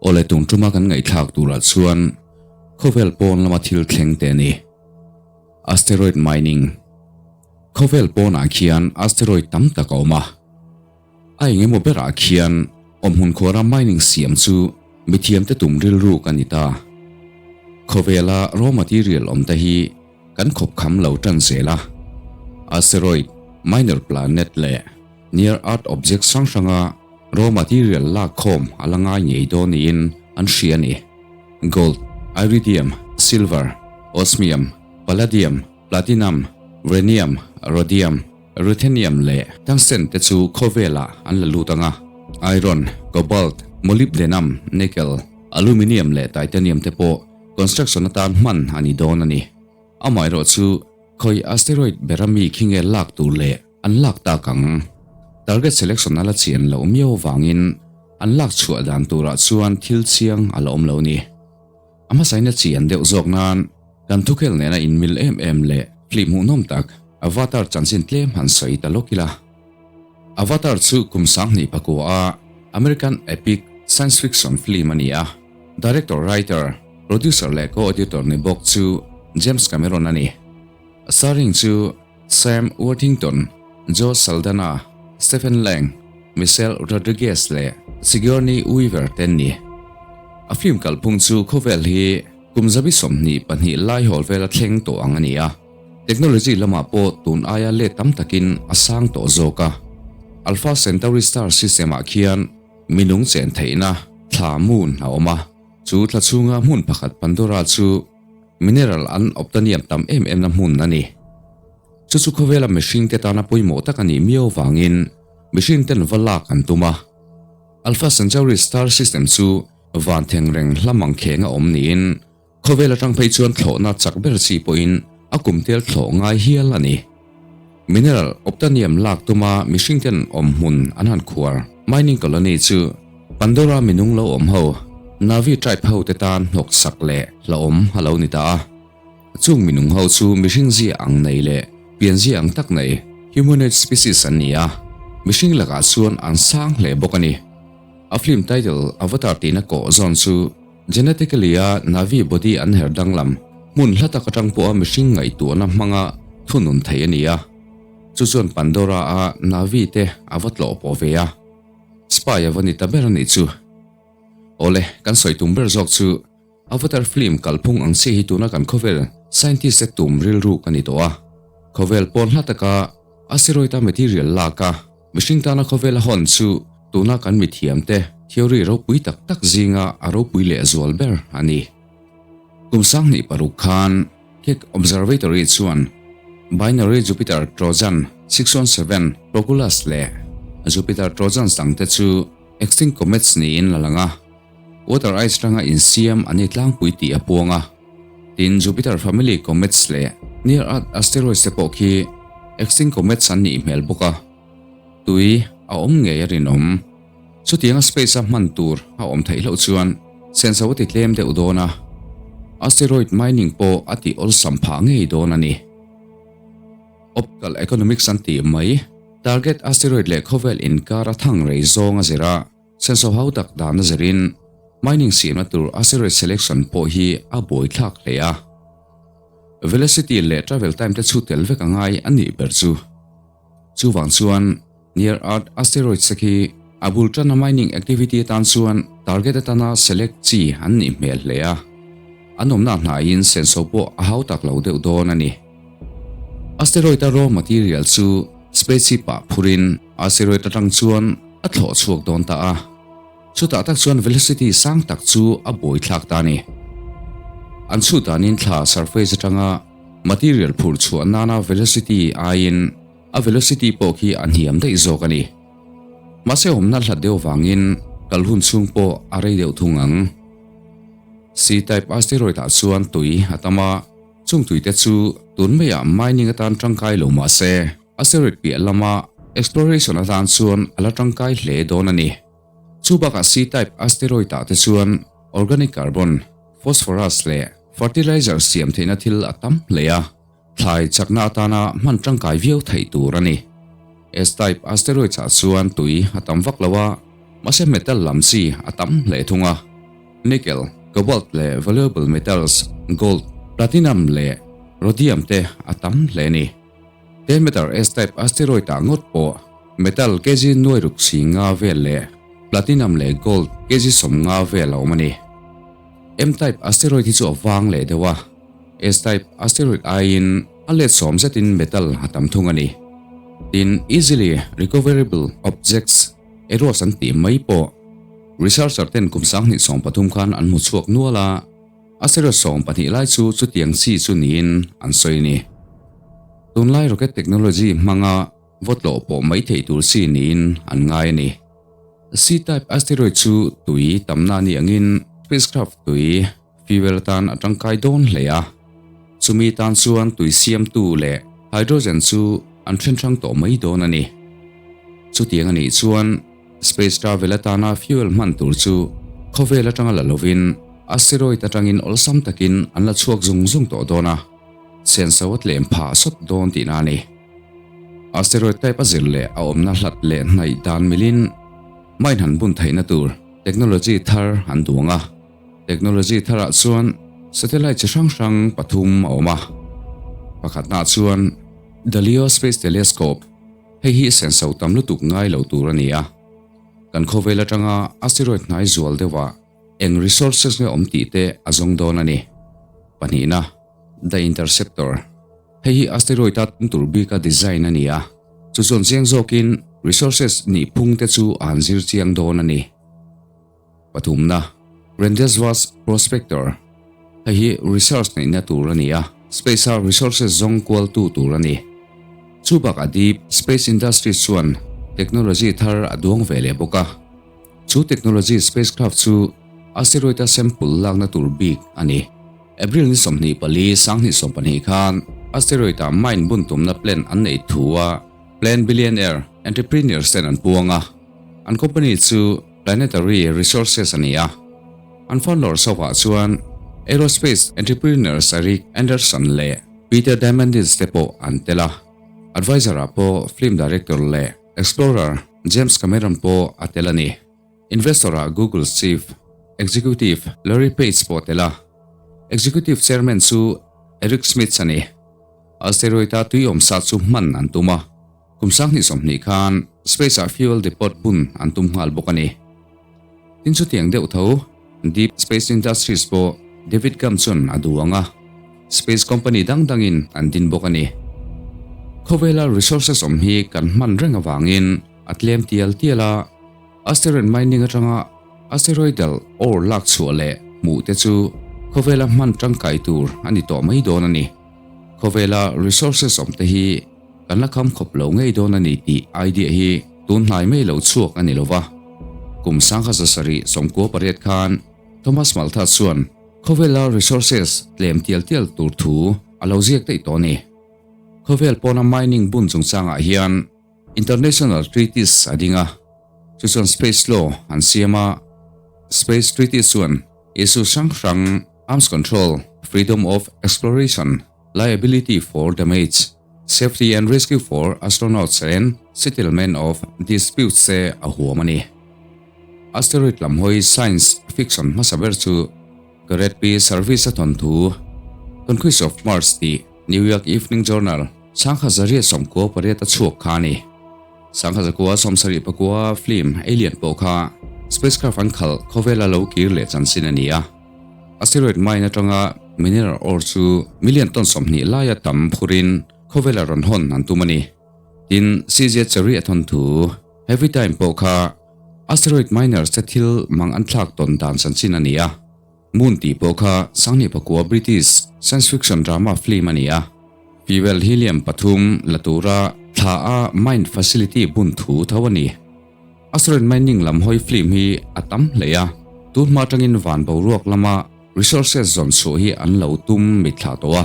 Awle tum tuma kan ngaihthlak turah chuan khawvel pawn lama thil thleng te a ni. Asteroid mining Khawvel pawnah khian asteroid tam tak a awm a. A engemaw berah khian awmhmun khuara mining siam chu mithiamte tum rilru ka ni ta. Khawvela raw material awm te hi kan khawp kham lo tan zel a. Asteroid, minor planet leh near earth object hrang hranga raw material lak khawm a la ngai ngei dawn niin an hria a ni. Gold, iridium, silver, osmium, palladium, Platinum, Rhenium, Rhodium, Ruthenium leh Tungsten te chu khawvelah an la lut ang a, Iron, Cobalt, Molybdenum, Nickel, Aluminium leh Titanium te pawh construction atan hman a ni dawn a ni. Amaherawhchu, khawi asteroid bera mi khi nge lak tur leh an lak tak ang? Target selection a la chian loh miau avangin an lak chhuah dan turah chuan thil chiang a la awm lo a ni. A hmasain a chian deuh zawk nan kan thukhel nena inmil em em leh hlih hmuhnawm tak Avatar chanchin tlem han sawi ta lawk ila. Avatar chu kum 2000 pakua a American epic science fiction film a ni a, director, writer, producer leh co-editor ni bawk chu James Cameron a ni. Starring chu Sam Worthington, Joe Saldana, Stephen Lang, Michelle Rodriguez leh Sigourney Weaver te an ni. A film kalphung chu khawvel hi kum zabi 22 lai hawl vela thleng tawh ang a ni a, technology lamah pawh tun aia let tam takin a sang tawh zawk a. Alpha Centauri star system-ah khian minung chen theihna thla, moon, a awm a, chu thla chhunga hmun pakhat Pandora chu Mineral an awptaniam tam em emna hmun a ni. Chu chu khawvela mihringte tana pawimawh tak a nih miau vangin mihringten va lak an tum a. Alpha Centauri star system chu van thengreng hla mangkheng a awm niin khawvel atang phei chuan thlawhna chak ber chi pawhin a kum tel thlawh ngai hial a ni. Mineral awptaniam lak tuma mihringten awm hmun an han khuar mining colony chu Pandora minung lo awm ho, Na'vi tribe ho te tan hnawk sak leh hlauhawm a lo ni ta a. Chung minung ho chu mihring zia ang nei leh pian zia ang tak nei, humanoid species an ni a, mihring lakah chuan an sang hle bawk a ni. A film title Avatar tihna kawh zawn chu genetically a Na'vi body an her danglam hmun hla tak atang pawha mihring ngaihtuahna hmanga thunun thei a ni a, chu chuan Pandora a Na'vi te a va tlawh pawh ve a. Spy a va ni ta ber a nih chu. Awle, kan sawi tum ber zawk chu Avatar film kalphung ang chiah hi tuna kan khawvel scientist te tum rilru ka ni tawh a. Khawvel pawn hla taka asteroid a material lak a mihring tana khawvel a hawn chu tuna kan mithiam te theory ropui tak tak zinga a ropui leh zual ber a ni. Kum 2006 khan Keck Observatory chuan binary Jupiter Trojan 617 Proculus leh Jupiter Trojans dangte chu extinct comets niin la lang a, water ice ranga insiam an ni tlangpui tih a puang a. Tin, Jupiter family comets leh near-Earth asteroids te pawh khi extinct comets an nih hmel bawk a, tui a awm ngei a rinawm. Chutianga space a hman tur a awm theih loh chuan senso a ti tlem deuh dawn a, asteroid mining pawh a ti awlsam phah ngei dawn a ni. Optical economics an tih mai, target asteroid leh khawvel inkar a thang rei zawng a zir a, senso hau tak dan a zirin mining siamna tur asteroid selection pawh hi a buaithlak hle a. Velocity leh travel time te chhu tel vek a ngai a nih ber chu. Chuvang chuan Near Earth asteroids te khi a bul tana mining activity atan chuan target atana select chi an nih hmel hle a, an awmna hnaiin senso pawh a hau tak lo deuh dawn a ni. Asteroid a raw material chu spaceship ah phurin asteroid atang chuan a thlawh chhuak dawn ta a, chutah tak chuan velocity sang tak chu a buaithlak ta a ni. An chhut danin thla surface atanga material phurh chhuah nana velocity aiin A velocity pawh khi a hniam daih zawk a ni. Mahse awmna hlat deuh vangin kal hun chhung pawh a rei deuh thung ang. C-type asteroid ah chuan tui a tam a, chung tui te chu tun maiah mining atan tangkai lo mah se, asteroid piah lama exploration atan chuan a la tangkai hle dawn a ni. Chu bakah C-type asteroid ah te chuan organic carbon, phosphorus leh fertilizer siam theihna thil a tam hle a. Thlai chakna atana hman tangkai viau theih tur a ni. S-type asteroids ah chuan tui a tam vak lo a, mahse metal lam chi a tam hle thung a. Nickel, cobalt leh valuable metals, gold, platinum leh rhodium te a tam hle a ni. Demeter S-type asteroid ah ngawt pawh metal kg nuai ruk si nga vel leh platinum leh gold kg 50 vel a awm a ni. M-type asteroid hi chu a vang leh deuh a, S-type asteroid aiin a let sawm zetin metal a tam thung a ni. Tin, easily recoverable objects, EROs an tih mai pawh researcher ten kum 2013 khan an hmu chhuak nual a, asteroid 12 lai chu chutiang chi chu niin an sawi a ni. Tunlai rocket technology hmanga vawtlawh pawh mai theih tur chi niin an ngai a ni. C-type asteroid chu tui tamna a nih angin spacecraft tui fuel atan a tangkai dawn hle a. Chumi tan chuan tui siamtu leh hydrogen chu an then hrang tawh mai dawn a ni. Chutiang a nih chuan space travel atana fuel hman tur chu khawvel atanga la lovin asteroid atangin awlsam takin an la chhuak zung zung tawh dawn a, senso a tlem phah sawt dawn tihna a ni. Asteroid type a zir leh a awmna hlat leh hnaih dan milin mine han bun theihna tur technology thar an duang a. Technology tharah chuan satellite chi hrang hrang pathum a awm a. Pakhatnaah chuan The Leo Space Telescope, hei hi senso tam lutuk ngai lo tur a ni a. Kan khawvel atanga asteroid hnai zual deuhah eng resources nge awm tih te a zawng dawn a ni. Pahnihna, The Interceptor. Hei hi asteroid a tum tur bika design a ni a, chu chuan chiang zawkin resources nih phung te chu a han zir chiang dawn a ni. Pathumna, Rendezvous Prospector, Hei hi research neihna tur a ni a, space a resources zawng kual tu tur a ni. Chu bakah Deep Space Industries chuan technology thar a duang ve leh bawk a. Chu technology spacecraft chu asteroid-a sample lakna tur bik a ni. April ni 24, 2020 khan asteroid-ah mine bun tumna plan an neih thu a Plan Billionaire Entrepreneurs ten an puang a. An company chu Planetary Resources a ni a. An founder sovah chuan aerospace entrepreneurs Eric Anderson leh Peter Diamandis te pawh an tel a. Advisor-ah pawh film director leh explorer James Cameron pawh a tel a ni. Investor-ah Google Chief Executive Larry Page pawh a tel a. Executive Chairman chu Eric Schmidt a ni. Asteroid-a tui awm sa chu hman an tum a, kum 2020 khan space-ah fuel depot bun an tum nghal bawk a ni. Tin chutiang deuh tho, Deep Space Industries pawh David Gum chuan a duh ang a, space company dang dangin an din bawk a ni. Khawvela resources awm hi kan hman reng avangin a tlem tial tial a, asteroid mining atanga asteroidal ore lak chhuah leh hmuh te chu khawvela hman tangkai tur a ni tawh mai dawn a ni. Khawvela resources awm te hi kan la kham khawp lo ngei dawn a ni tih idea hi tun hnai mai lo chhuak a ni lo va. Kum 1798 khan Thomas Malthus chuan khawvela resources tlem tial tial tur thu a lo ziak daih tawh a ni. Khawvel pawna mining bun chungchangah hian International treaties a ding a, chu chuan space law an siam a, space treaties chuan issue hrang hrang, arms control, freedom of exploration, liability for damage, safety and rescue for astronauts and settlement of disputes te a huam a ni. Asteroid lam hawi science fiction hmasa ber chu Garrett P. Service a thawnthu Conquest of Mars tih New York Evening Journal 1998 a chhuak kha a ni. 1974 film Alien pawh kha spacecraft an khalh khawvela lo kir leh chanchin a ni a. Asteroid mine atanga mineral ore chu million ton 20 laia tam phurin khawvela rawn hawn an tum a ni. Tin, CJ Cherry a thawnthu Heavy Time pawh kha asteroid miners te thil mang an thlak tawn dan chanchin a ni a. Moon tih pawh kha 2009 British science fiction drama film a ni a. Fuel helium pathum la tura thla a mine facility bun thu tho a ni. Asteroid mining lam hawi film hi a tam hle a, tun hma atangin van boruak lama resources zawn chhuah hi an lo tum mitthlah tawh a.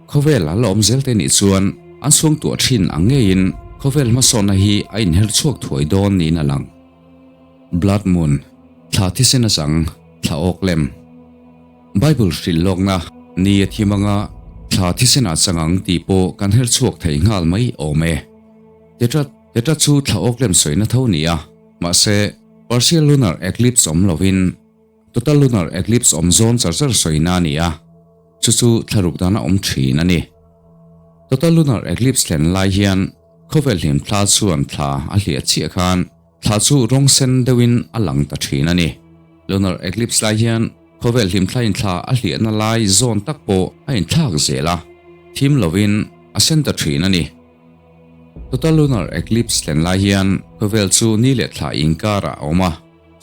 Khawvel a la awm zel te nih chuan an chhungtuah thin ang ngeiin khawvel hmasawnna hi a inher chhuak thuai dawn niin a lang. Blood Moon, thla thisen a chang, thla awk lem. Bible hrilh lawkna ni a thim anga Thla thisen ah chang ang tih pawh kan her chhuak thei nghal mai awm e. Tetra Tetra chu thla awklem sawina tho ni a, mahse partial lunar eclipse awm lovin total lunar eclipse awm zawn char char sawina a ni a, chu chu thla ruk dana awm thin a ni. Total lunar eclipse thlen lai hian khawvel hlim thla chuan thla a hliah chiah khan Thla chu rawng sen deuhin a lang ta thin a ni. Lunar eclipse lai hian khawvel hlimthlain thla a hliahna lai zawn tak pawh a inthlak zel a, thim lovin a sen ta thin a ni. Total lunar eclipse thlen lai hian khawvel chu ni leh thla inkarah a awm a,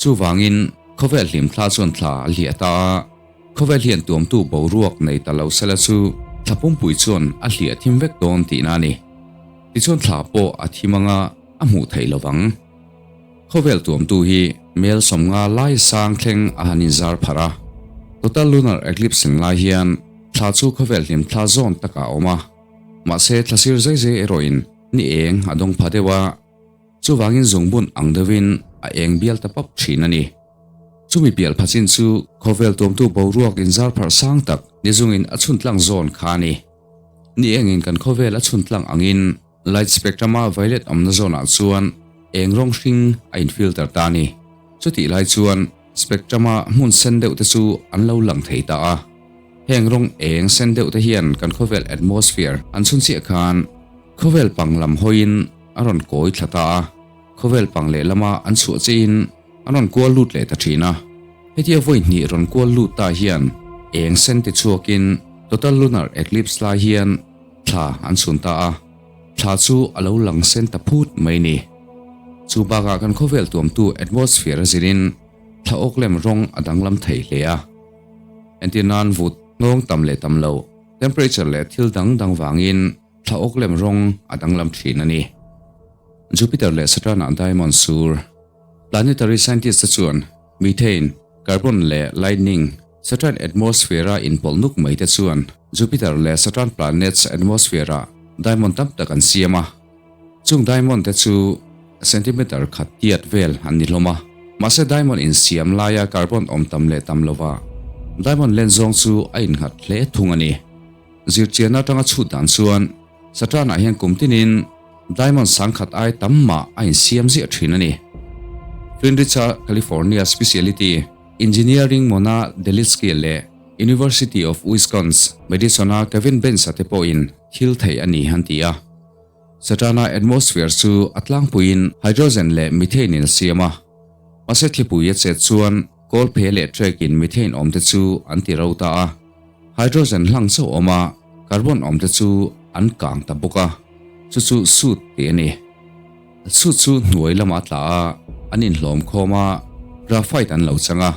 chuvangin khawvel hlimthla chuan thla a hliah ta a, khawvel hian tuamtu boruak nei ta lo sela chu thla pumpui chuan a hliah thim vek dawn tihna a ni. Tichuan thla pawh a thim anga a hmuh theih lo vang. Khawvel tuamtu hi mel 50 lai sang thleng a han inzar pharh a. Total lunar eclipse in lai hian thla chu khawvel hlim thla zawn takah a awm a. Mahse thla sir zai zai erawhin ni eng a dawng pha deuh a, chuvangin zungbun ang deuhin a eng bial ta pap thin a ni. Chumi pial pha chin chu khawvel tuamtu boruak inzar pharh sang tak ni zungin a chhun tlang zawn kha a ni. Ni engin kan khawvel a chhun tlang angin Light spectrum-a violet awmna zawnah chuan eng rawng hring a in-filter ta a ni. Chutih lai chuan spectrum-a hmun sen deuh te chu an lo lang thei ta a. Heng rawng eng sen deuh te hian kan khawvel atmosphere an chhun chiah khan khawvel pang lam hawiin a rawn kawi thla ta a, khawvel pang lehlama an chhuah chiahin an rawn kual lut leh ta thin a. Hetia vawi hnih rawn kual lut ta hian eng sen ti chhuakin total lunar eclipse lai hian Thla an chhun ta a, thla chu a lo lang sen ta phut mai ni. Chu bakah kan khawvel tuamtu atmosphere a zirin thla awklem rawng a danglam thei hle a. Entir nan vut hnawng tam leh tam lo, temperature leh thil dang dang vangin thla awklem rawng a danglam thin a ni. Jupiter leh Saturn-ah diamond sur. Planetary scientist te chuan methane, carbon leh lightning Saturn atmosphere-a inpawlh nuk mai te chuan Jupiter leh Saturn planets atmosphere-ah diamond tam tak an siam a. Chung diamond te chu centimeter khat tiat vel an ni hlawm a. Mahse diamond insiam laia carbon awm tam leh tam lova diamond len zawng chu a innghat hle thung a ni. Zirchianna atanga chhut dan chuan Saturn-ah hian kum tinin diamond sangkhat ai tam mah a insiam ziah thin a ni. Flint-Ridge-a California Speciality Engineering Mona Delitsky leh University of Wisconsin, Madison-a Kevin Benz-a te pawhin thil theih a ni an ti a. Saturn-a atmosphere chu a tlangpuiin hydrogen leh methane-in a siam a. Mahse thlipui a chet chuan kawlphe leh trek-in methane awmte chu an ti ro ta a. Hydrogen hlang chauh awm a, carbon awmte chu an kang ta bawk a, chu chu soot tih a ni. Soot chu hnuai lamah a tla a, an inhlawm khawm a, graphite an lo chang a.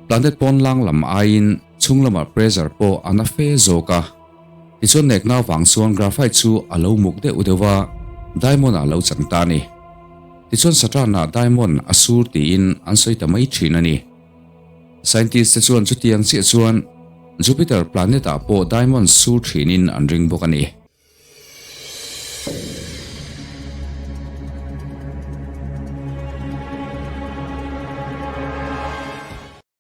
Planet pawn lang lam aiin chhung lamah pressure pawh a na fe zawk a. Tichuan nekna vang chuan graphite chu a lo muk deuh deuh a, diamond ah a lo chang ta a ni. Tichuan Saturn-ah diamond a sur tiin an sawi ta mai thin a ni. Scientist te chuan chutiang chiah chuan Jupiter planet ah pawh diamond sur thinin an ring bawk a ni.